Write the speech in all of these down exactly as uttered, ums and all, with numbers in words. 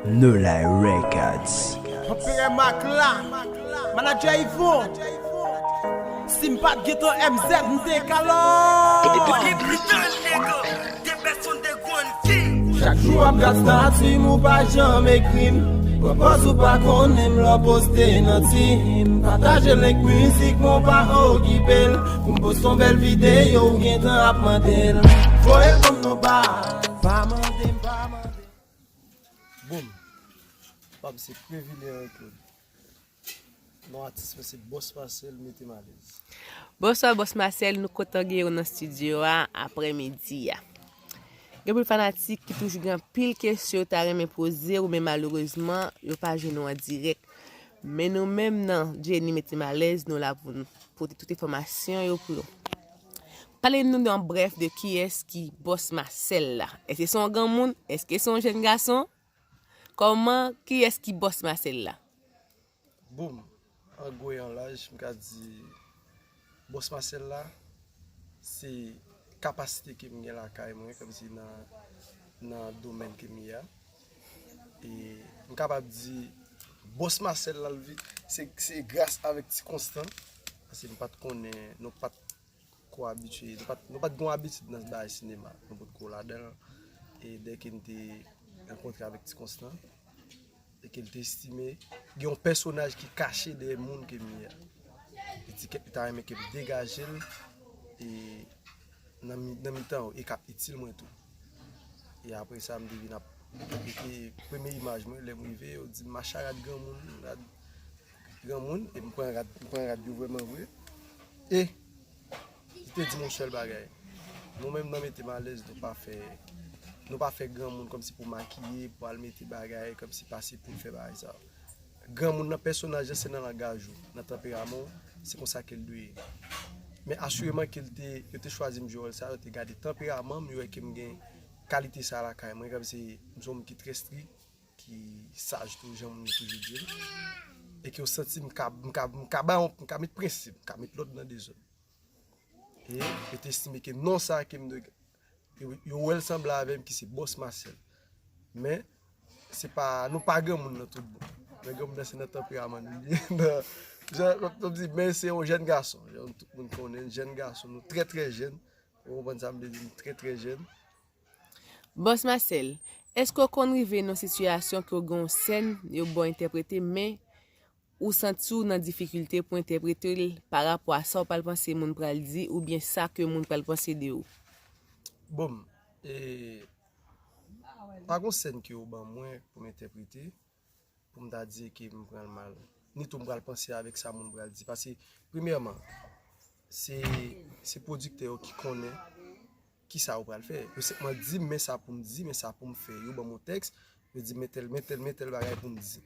No Lie Records. Anperè Mak la, manadjè Yvon. Si m pa t gentan M Z, m te ka lòt. Chak jou w ap gad stati m, ou pa janm ekri m. Pran pòz ou pa konnen m lè w poste nan tim. Pataje link mizik mwen, w pa okipe l. Pou m poste yon bèl videyo, ou gentan ap mande l. Voye l ban m non pa, pa mande m, pa mande m. Boom. Pa m se Previlyen Claude. Non atis mwen se Boss Marcel, mete m alèz. Bonswa Bòs Masèl, nou kontan gen w nan estidyo a aprèmidi a. Gen anpil fanatik ki toujou gen anpil kesyon yo ta renmen poze w, men malerezman, yo pa jwenn w an dirèk. Men nou menm nan Jenny Mete M Alèz, nou la pou n pote tout enfòmasyon yo pou yo. Pale nou an brèf de kiyès ki Bòs Masèl la. Èske se yon granmoun? Èske se yon jèn gason? Kòman, kiyès ki Bòs Masèl la? Boom. An gwo e an laj, m ka di Bòs Masèl la, se kapasite ke m gen lakay mwen, kòmsi nan, nan domèn ke m ye a. E m kapab di Bòs Masèl la, l vi-, se, se gras avèk Ti Konstan, paske m pa t konnen, nou pa t ko abitye, nou pa t, nou pa t gen yon abitid nan bagay sinema, nou potko ladan l. E dèke m te rankontre avèk Ti Konstan, e ke l te estime gen yon pèsonaj ki kache dèyè moun ke m ye a. Li di ke li ta renmen ke m degaje l, e nan mi-, nan mitan yo, e k ap itil mwen tou. E apre sa, m te vin ap, e te premye imaj mwen, lè m rive, yo di m, "Macha, rad granmoun, rad granmoun," e m pran rad, m pran rad yo vrèman vre. E li te di m yon sèl bagay. Nou menm nan Mete M Alèz, nou pa fè, nou pa fè granmoun kòmsi pou makiye, pou al mete bagay, kòmsi pase pou l fè bagay sa yo. Granmoun nan pèsonaj lan, se nan langaj ou, nan tanperaman w, se konsa ke l dwe ye. Men asireman ke l te, yo te chwazi m jwe wòl sa, yo te gade tanperaman m, yo wè ke m gen kalite sa lakay mwen, kòmsi m se yon moun ki trè strik, ki saj tou, jan moun yo toujou di l. E ke yo santi m ka, m ka, m ka ba yon, m ka met prensip, m ka met lòd nan dezòd. E yo te estime ke non sa ke m dwe, yo, yo wè l sanble avè m ki se Bòs Masèl. Men, se pa, nou pa granmoun nan tout bon. Men granmoun nan se nan tanperaman nou ye. Nan, jan, kòm, kòm di, men se yon jèn gason. Jan tout moun konnen, jèn gason, nou trè, trè jèn. Ou konprann sa m vle di, nou trè, trè jèn. Bòs Masèl, èske w konn rive nan yon sitiyasyon ke w gen yon sèn, yo ba w entèprete, men ou santi w nan difikilte pou entèprete l pa rapò a sa w pral panse moun pral di oubyen sa ke moun pral panse de ou? Bon, e, pa gon sèn ke yo ban mwen pou m entèprete, pou m ta di ke m pran l mal. Ni tou m pral panse avèk sa moun pral di. Paske, premyèman, se, se pwodiktè yo ki konnen kisa yo pral fè. Yo senpman di m, men sa pou m di, men sa pou m fè. Yo ban m yon tèks, yo di m, men tèl, men tèl, men tèl bagay pou m di.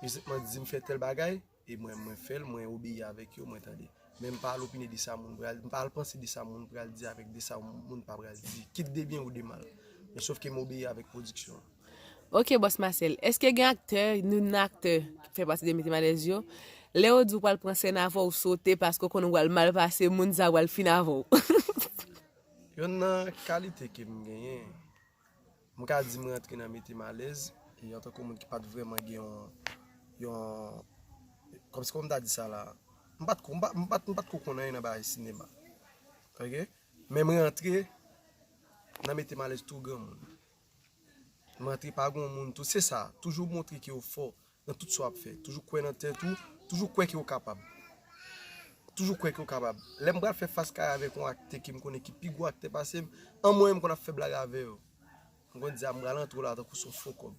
Yo senpman di m fè tèl bagay, e mwen, mwen fè l, mwen obeyi avèk yo, mwen tande. Men m pa al opine de sa moun pral, m pa al panse de sa moun pral di avèk de sa moun pa pral di. Kit de byen ou de mal. Men sòf ke m obeyi avèk pwodiksyon an. Ok, Bòs Masèl, èske gen aktè, nou nan aktè ki fè pati de Mete M Alèz yo, lè yo di w pral pran sèn avè w, w sote paske w konnen w pral mal pase, moun sa pral fin avè w? Yonn nan kalite ke m genyen, m ka di m rantre nan Mete M Alèz, e antanke moun ki pa t vrèman gen yon, yon, kòmsi, kòman m ta di sa la, m pa t ko, m pa, m pa t, m pa t ko konn anyen nan bagay sinema. Ok? Men m rantre nan Mete M Alèz tou granmoun. M rantre pa gon moun tou, se sa, toujou montre ke w fò nan tout sa w ap fè. Toujou kwè nan tèt ou, toujou kwè ke w kapab. Toujou kwè ke w kapab. Lè m pral fè fas kare avèk yon aktè ke m konnen ki pi gwo aktè pase m, an mwen menm m konn ap fè blag avè yo. M konn di a m pral antre w la tankou se yon fo kòb.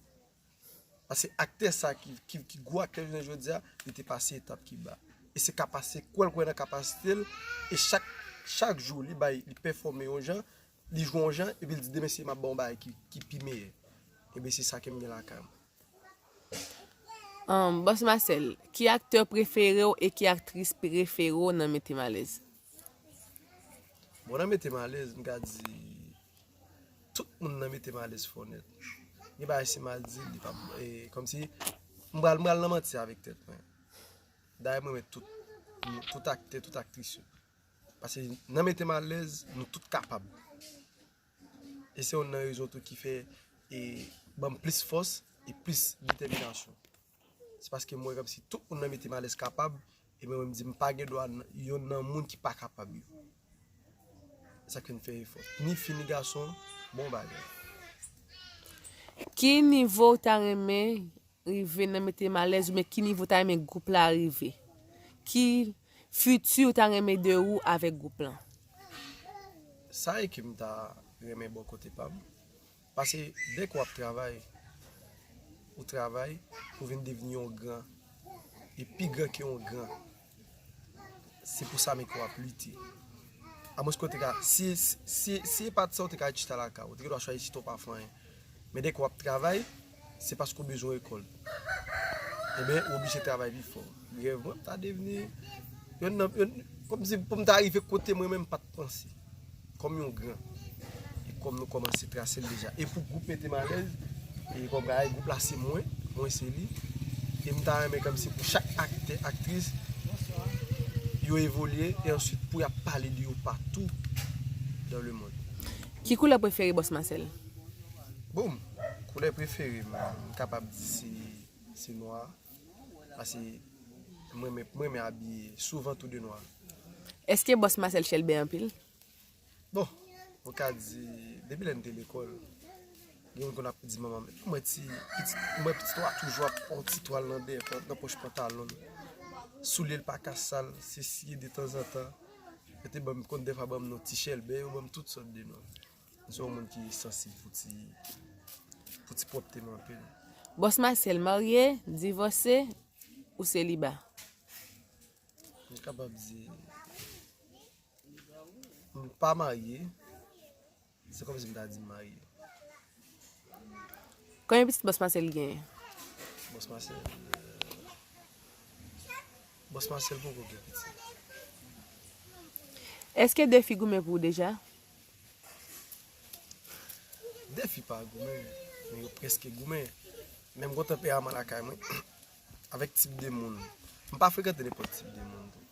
Paske aktè sa ki, ki, ki gwo aktè jounen jodi a, li te pase etap ki ba. E se kapasite, kwè l kwè nan kapasite l, e chak, chak jou li bay, li pèfòme yon jan, li jwe yon jan, epi l di demen se m ap ba w yon bagay ki, ki pi meyè. Ebyen se sa ke m gen lakay mwen. Ahn, Bòs Masèl, ki aktè prefere w e ki aktris prefere w nan Mete M Alèz? Bon, nan Mete M Alèz, m ka di, tout moun nan Mete M Alèz fò nèt. Gen bagay si m al di l, li p ap, e, kòmsi, m pral, m pral nan manti avèk tèt mwen. Dayè mwen renmen tout, tout aktè, tout aktris yo. Paske nan Mete M Alèz, nou tout kapab. E se youn nan rezon tou ki fè, e, ban m plis fòs, e plis detèminasyon. Se paske m wè kòmsi tout moun nan mete m alèz kapab, e mwen menm di m pa gen dwa n- yonn nan moun ki pa kapab yo. Sa k fè m fè efò. Ni fi ni gason, bon bagay. Ki nivo w ta renmen rive nan mete m alèz oubyen ki nivo w ta renmen gwoup la rive? Ki fiti w ta renmen de ou avèk gwoup lan? Sa e ke m ta renmen bò kote pa m. Paske dèk w ap travay, ou travay pou vin devni yon gran, e pi gran ke yon gran. Se pou sa men ke w ap lite. Amwens ke w te ka, si, si, si e pa t sa, w te ka chita lakay ou, ou te gen dwa chwazi chita w pa fè anyen. Men dèk w ap travay, se paske w bezwen rekòlt. Ebyen, ou oblije travay pi fò. Rèv mwen, m ta devni yonn nan, yonn, kòmsi pou m ta rive kote mwen menm m pa t panse. Kòm yon gran. E kòm nou kòmanse trase l deja. E pou gwoup mete m alèz, e kòm bagay gwoup la se mwen, mwen se li. E m ta renmen kòmsi pou chak aktè, aktris, yo evolye e answit pou y ap pale de yo patou dans le monde. Ki koulè prefere Bòs Masèl? Bon, koulè prefere m, m kapab di se, se nwa. Paske mwen renmen, mwen renmen abiye souvan tou de nwa. Èske Bòs Masèl chèlbè anpil? Bon, mwen ka di, depi lè n te lekòl, gen moun konn ap di manman m, mwen ti, pitit, mwen pitit ou a toujou ap yon ti twal nan dèyè, nan pòch pantalon l. Soulye l pa ka sal, se siye detanzantan. Yo te ban m, konn dèfwa ban m non ti chèlbè, yo ban m tout sòt de non. M se yon moun ki sansib pou ti, pou ti pwòpte m anpil. Bòs Masèl marye, divòse ou seliba? M kapab di, m pa marye, se kòmsi m ta di m marye. Konbyen pitit Bòs Masèl genyen? Bòs Masèl, Bòs Masèl poko gen pitit. Èske de fi goumen pou ou deja? De fi pa goumen, men yo prèske goumen. Men m gon tanperaman lakay mwen, avèk tip de moun. M pa frekante nenpòt tip de moun tou.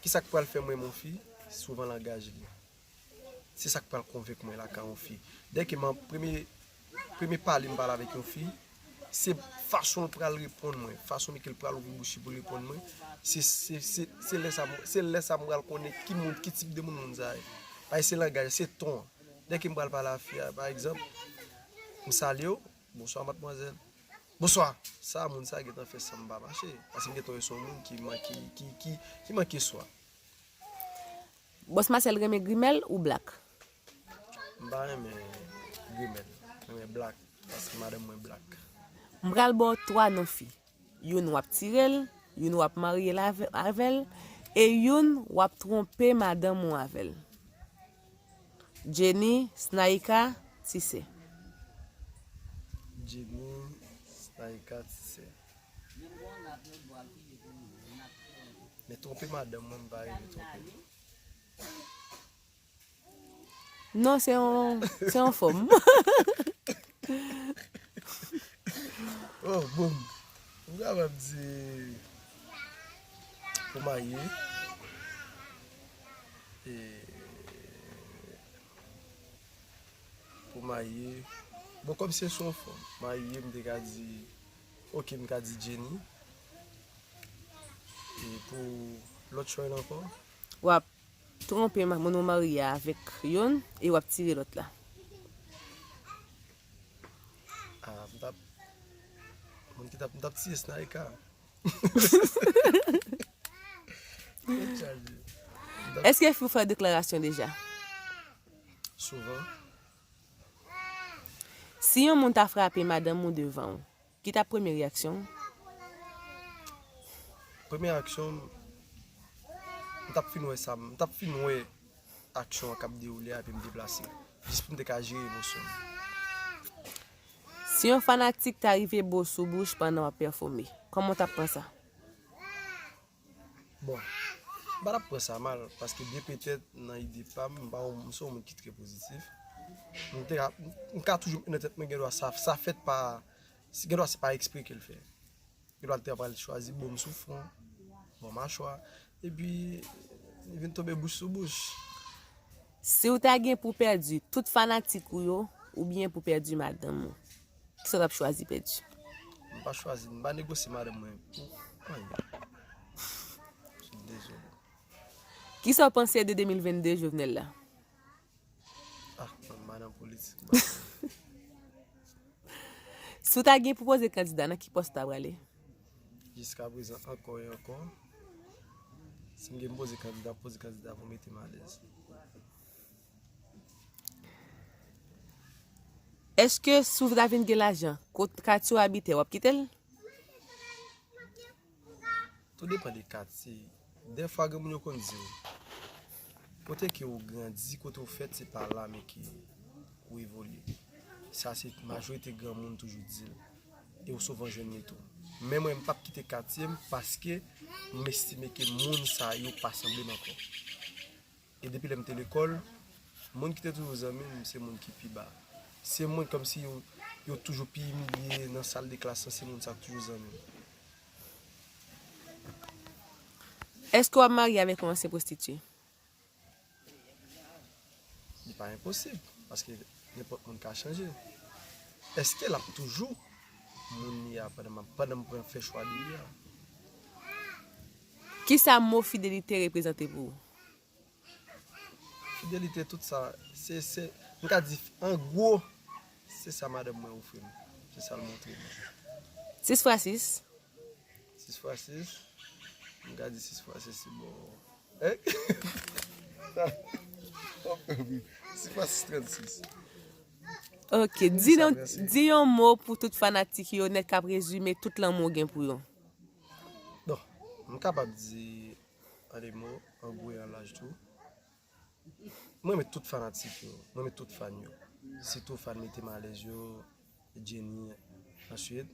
Kisa k pral fè m renmen yon fi? Souvan langaj li. Se sa k pral konvenk mwen lakay yon fi. Dèke m premye, premye pale m pale avèk yon fi, se fason l pral reponn mwen, fason men ke l pral ouvri bouch li pou l reponn mwen, se, se, se, se lè sa, se lè sa m pral konnen ki moun, ki tip de moun moun sa ye. Paske se langaj, se ton an. Dèke m pral pale a fi a, pa egzanp, m salye w, bonswa madmwazèl. Bonswa! Sa moun sa gentan fè san m pa mache. Paske m gentan wè se yon moun ki manke, ki, ki, ki manke swa. Bòs Masèl renmen grimèl ou blak? M pa renmen grimèl. M renmen blak. Paske madanm mwen blak. M pral ba w twa non fi. Youn w ap tire l, youn w ap marye l avè, avè l, e youn w ap twonpe madanm ou avè l. Jenny, Snaïka, Tise. Jenny, Snaïka, Tise. Men twonpe madanm mwen, m pa renmen twonpe. Non, se yon, se yon fòm. Oh, bon. M kapab di pou marye. E pou marye. Bon, kòm se sou yon fòm. Marye, m te ka di. Ok, m ka di Jenny. E pou lòt chwa l ankò? W ap twonpe ma- moun ou marye a avèk youn e w ap tire lòt la. Ah, m t ap. Moun ki t ap, m t ap tiye Snaïka. Tèt chaje. Èske fi w fè deklarasyon deja? Souvan. Si yon moun ta frape madanm ou devan w, ki t ap premye reyaksyon w? Premye aksyon m, m t ap fin wè sa, m t ap fin wè aksyon an k ap dewoule a epi m deplase. Jis pou m te ka jere emosyon m. Si yon fanatik ta rive ba w sou bouch pandan w ap pèfòme, kòman w t ap pran sa? Bon, m pa t ap pran sa mal, paske byen petèt nan ide pa m, m pa yon, m se yon moun ki trè pozitif. M te ka, m ka toujou met nan tèt mwen gen dwa sa, sa fèt pa, gen dwa se pa ekspre ke l fè. Gen dwa l te pral chwazi bo m sou fwon, bò machwa, epi li vin tonbe bouch sou bouch. Si w ta gen pou pèdi tout fanatik ou yo, oubyen pou pèdi madanm ou, kisa w t ap chwazi pèdi? pa chwazi, m pa negosye madanm mwen pou anyen. M dezole. Kisa w panse de de mil vennde Jovenel la? Ah, mwen pa nan politik. M pa Si w ta gen pou poze kandida, nan ki pòs w ta prale? Jiskaprezan, ankò e ankò, si m gen pou poze kandida, poze kandida pou mete m alèz. Èske si w ta vin gen lajan, kot katye w abite, w ap kite l? Tou depann de katye. Dèfwa, gen moun yo konn di w, kote ke w grandi, kote w fèt, se pa la men ke ou evolye. Sa se majorite granmoun toujou di l. E w souvan jwenn li tou. Men mwen, m p ap kite katye m paske m estime ke moun sa yo pa sanble m ankò. E depi lè m te lekòl, moun ki te toujou zanmi m, se moun ki pi ba. Se moun kòmsi yo, yo toujou pi imilye nan sal de klas lan, se moun sa k toujou zanmi m. Èske w ap marye avèk yon ansyen pwostitye? Li pa enposib, paske nenpòt moun ka chanje. Èske l ap toujou moun li a pandan m ap, pandan m pran fè chwa de li a? Kisa mo fidelite reprezante pou ou? Fidelite, tout sa, se, se, m ka di, an gwo, se sa madanm mwen ofri m. Se sa l montre m. Sis fwa sis? Sis fwa sis? M ka di sis fwa sis, se bon. Hein? Sis fwa sis, trannsis. Ok, di, non, di yon mo pou tout fanatik yo nèt k ap rezime tout lanmou w gen pou yo. Bon, m kapab di an de mo, an gwo e an laj tou. Mwen renmen tout fanatik yo, mwen renmen tout fan yo. Sitou fan Mete M Alèz yo, Jenny, answit.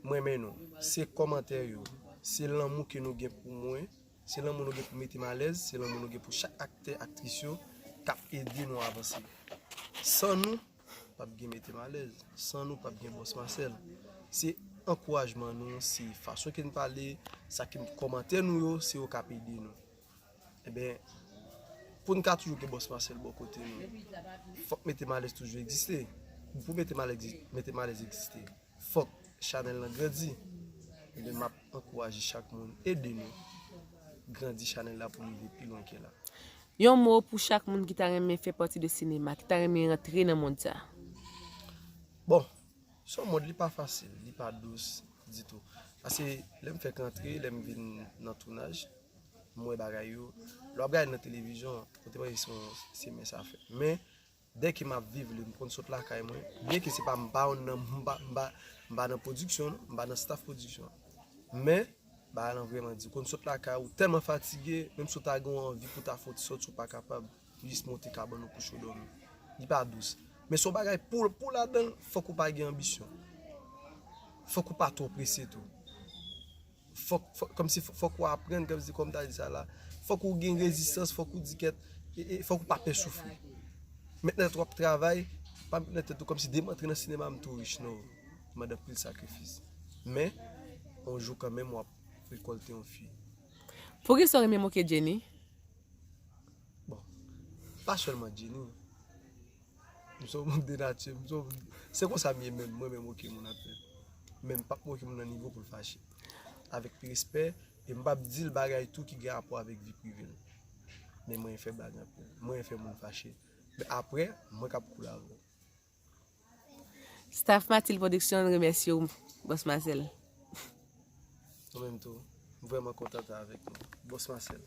Mwen renmen nou. Se kòmantè yo, se lanmou ke nou gen pou mwen, se lanmou nou gen pou Mete M Alèz, se lanmou nou gen pou chak aktè, aktris yo k ap ede nou avanse. San nou, p ap gen Mete M Alèz. San nou, p ap gen Bòs Masèl. Se ankourajman nou, se fason ke n pale, sa ke n kòmantè nou yo, se yo k ap ede nou. Enben, pou n ka toujou gen Bòs Masèl bò kote nou, fòk Mete M Alèz toujou egziste. Pou Mete M Alèz, Mete M Alèz egziste, fòk chanèl lan grandi. Enben, m ap ankouraje chak moun, ede nou grandi chanèl la pou li rive pi lwen ke la. Yon mo pou chak moun ki ta renmen fè pati de sinema, ki ta renmen rantre nan mond sa. Bon, se yon mond, li pa fasil, li pa dous ditou. Paske lè m fèk rantre, lè m vin nan tounaj, m wè bagay yo. Lè w ap gade nan televizyon, ou te panse se yon, se men sa fèt. Men, dèke m ap viv li, m konn sot lakay mwen. Byenke se pa, m pa nan, m pa, m pa, m pa nan pwodiksyon, non, m pa nan staff pwodiksyon. Men, bagay lan vrèman di. Ou konn sot lakay ou, tèlman fatige, menm si w ta gen yon anvi pou w ta fè yon ti sòti, ou pa kapab. Ou jis monte kabann ou kouche w dòmi. Li pa dous. Men se yon bagay pou, pou w ladan l, fòk ou pa gen anbisyon. Fòk ou pa twò prese tou. Fòk, fòk, kòmsi fò- fòk ou aprann, kòmsi kòm ta di sa la. Fòk ou gen rezistans, fòk ou di kèt, e, e, fòk ou pa pè soufri. Mentnan w ap travay, pa mentnan tèt ou kòmsi depi m antre nan sinema m tou rich, non. M mande anpil sakrifis. Men, yon jou kanmenm w ap rekòlte yon fwi. Poukisa w renmen moke Jenny? Bon, pa sèlman Jenny. M se yon moun de nati, m se yon moun, se konsa m ye menm, mwen menm moke moun anpil. Men m p ap moke moun nan nivo pou l fache. Avèk respè, e m p ap di l bagay tou ki gen rapò avèk vi prive l. Men mwen fè blag anpil. Mwen fè moun fache. Men apre, mwen k ap koule avè w. Staff Mathilde Production remèsye w, Bòs Masèl. Nou menm tou, m vrèman kontan t avèk nou. Bòs Masèl.